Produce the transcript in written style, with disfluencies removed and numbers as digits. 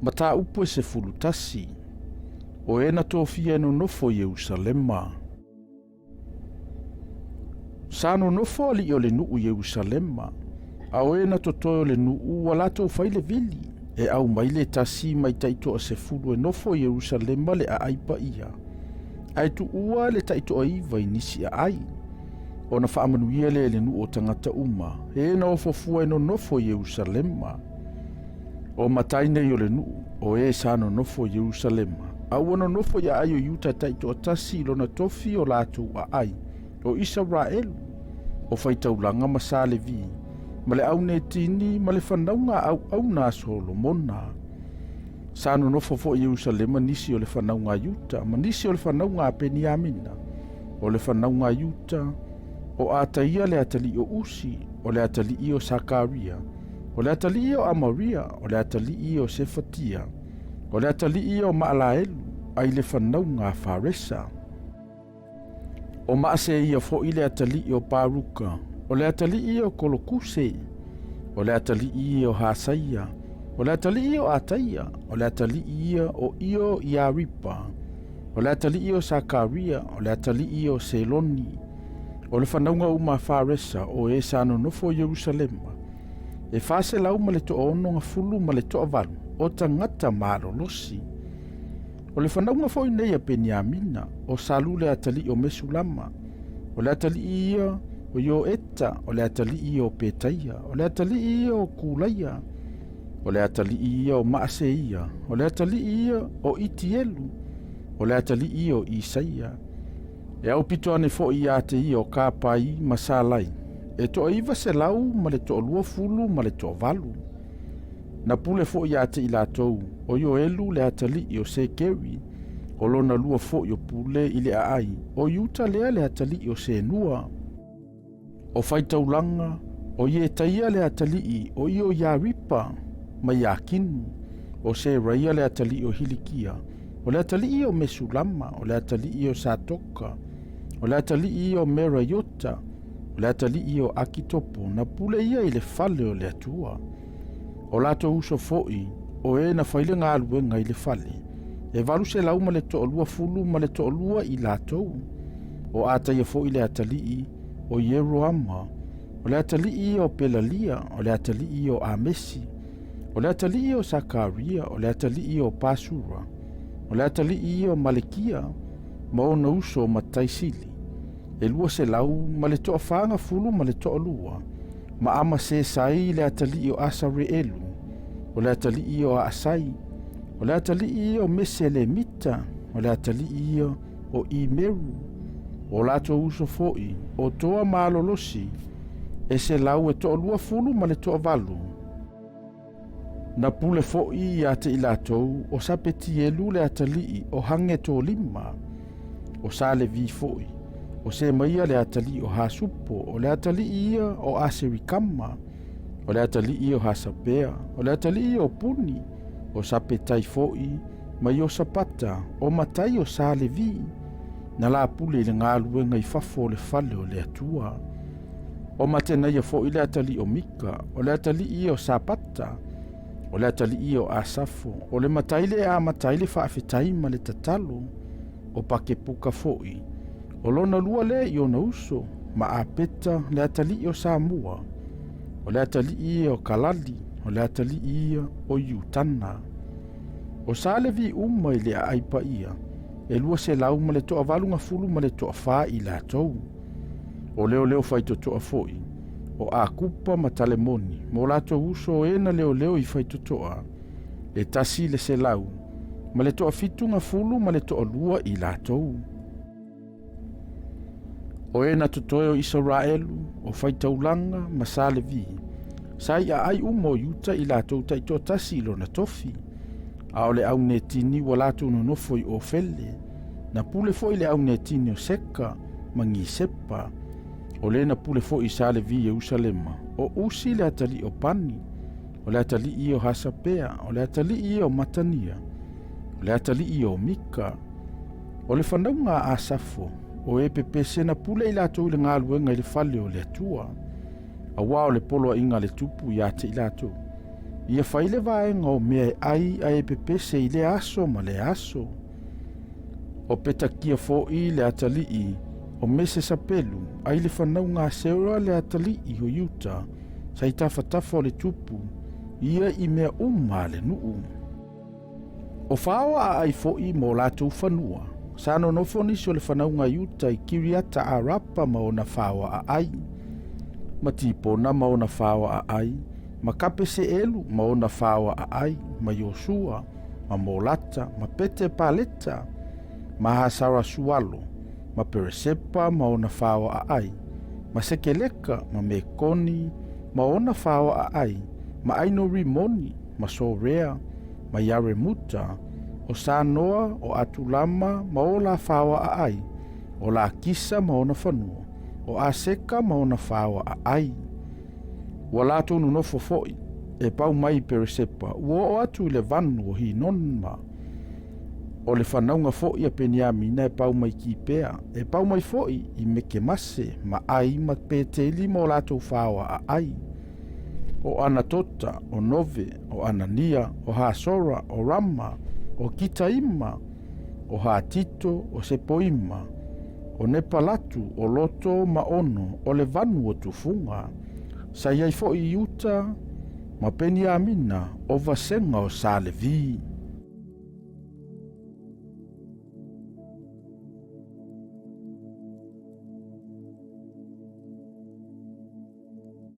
Mataupu e 11, O e na tofia e nonofo i Ierusalema. Sa nonofo alii o le nuu i Ierusalema, a o e na totoe o le nuu ua latou fai le vili, e aumai le tasi mai taitoasefulu e nofo i Ierusalema le aai paia, ae tuua le taitoaiva i nisi aai. Ona faamanuia lea i le nuu o tagata uma, e na ofo fua e nonofo i Ierusalema. O matai nei o le nuu, o e sa nonofo i Ierusalema, a ua nonofo i aai o Iuta taitoatasi i lona tofi o latou aai, o Isaraelu, o faitaulaga ma sa Levi, ma le au Netini ma le fanauga auauna a Solomona. Sa nonofo foi i Ierusalema nisi o le fanauga a Iuta ma nisi o le fanauga a Peniamina, o le fanauga a Iuta, o Ataia le atalii o Usi, o le atalii o Sakaria, o le atalii o Amaria, o le atalii o Sefatia, o le atalii o Maalaelu, ai le fanauga a Faresa. O Maaseia foi le atalii o Paruka, o le atalii o Kolokuse, o le atalii o Hasaia, o le atalii o Ataia, o le atalii o Io Iaripa, o le atalii o Sakaria, o le atalii o Seloni, o le fanauga uma a Faresa o e sa nonofo i Ierusalema, e 468 o tagata malolosi. O le fanauga foi nei a Peniamina, o Salu le atalii o Mesulama, o le atalii ia o Ioeta, o le atalii ia o Petaia, o le atalii ia o Kulaia, o le atalii ia o Maaseia, o le atalii ia o Itielu, o le atalii ia o Isaia. E aupito ane foi ia te ia o Kapai ma Salai, e 928. Na pule foi ia te i latou, o Ioelu le atalii o Sekeri, o lona lua foi o pule i le aai, o Iuta lea le atalii o Senua. O faitaulaga, o Ietaia le atalii o Io Iaripa ma Iakinu, o Seraia le atalii o Hilikia, o le atalii o Mesulama, o le atalii o Satoka, o le atalii o Meraiota, o le atalii o Akitopo, na pule ia i le fale o le Atua. O latou uso foi, o e na fai le galuega i le fale, e 822 i latou. O Ataia foi le atalii o Ieroama, o le atalii o Pelalia, o le atalii o Amesi, o le atalii o Sakaria, o le atalii o Pasura, o le atalii o Malekia, ma ona uso o Mataisili, e 242, ma Amasesai le atalii o Asareelu, o le atalii o Aasai, o le atalii o Meselemita, o le atalii o Imeru, o latou uso foi, o Toa malolosi, e 128. Na pule foi ia te i latou o Sapetielu le atalii o Hangetolima, o Salevi foi, o Semaia le atalii o Hasupo, o le atalii ia o Aserikama, o le atalii o Hasapea, o le atalii o Puni, o Sapetai foi, ma Iosapata, o matai o Salevi, na la pule i le galuega i fafo o le fale o le Atua. O Matenaia foi le atalii o Mika, o le atalii ia o Sapata, o le atalii ia o Asafo, o le matai le amata ai le faafetai ma le tatalo, o Pakepuka foi, o lona lua lea i ona uso, ma Apeta le atalii o Samua, o le atalii ia o Kalali, o le atalii ia o Iutana. O Salevi uma i le aai paia, e 284 i latou. O leoleo faitotoa foi, o Akupa ma Talemoni, ma o latou uso e na leoleo i faitotoa, e 172 i latou. O e na totoe o Isaraelu, o faitaulaga ma Salevi, sa i aai uma o Iuta i latou taitoatasi i lona tofi, a o le au Netini ua latou nonofo i Ofele, na pule foi le au Netini o Seka ma Gisepa, o le na pule foi i Salevi i Ierusalema, o Usi le atalii o Pani, o le atalii o Hasapea, o le atalii o Matania, o le atalii o Mika, o le fanauga a Asafo, o e pepese na pule i latou i le galuega i le fale o le Atua, auā o le poloaiga a le tupu ia te i latou. Ia fai le vaega o mea e ai ae e pepese i lea aso ma lea aso. O Petakia foʻi le atalii o Mesesapelu ai le fanauga a Sera le atalii o Iuta sa i tafatafa o le tupu ia i mea uma a le nuu. O faoa aai foʻi mo latou fanua, sa nonofo nisi o le fanauga a Iuta i Kiriata Arapa ma ona faoa aai, ma Tipona ma ona faoa aai, ma Kapeseelu ma ona faoa aai, ma Iosua, ma Molata, ma Pete Paleta, ma Hasarasualo, ma Peresepa ma ona faoa aai, ma Sekeleka, ma Mekoni, ma ona faoa aai, ma Aino Rimoni, ma Sorea, ma Iaremuta, o Sanoa, o Atulama, ma o la faoa aai, o Lakisa ma ona fanua, o Aseka ma ona faoa aai. Ua latou nonofo foʻi, e pau mai i Peresepa, ua oo atu i le vanu o Hinona. O le fanauga foʻi a Peniamina e pau mai Kipea, e pau mai foʻi i Mekemase, ma Ai ma Peteli ma o latou faoa aai. O Anatota, o Nove, o Anania, o Hasora, o Rama, o Kitaima, o Hatito, o Sepoima, o Nepalatu, o Loto ma Ono, o le vanu o Tufuga. Sa i ai foʻi i Iuta ma Peniamina o vasega o Sa Levi.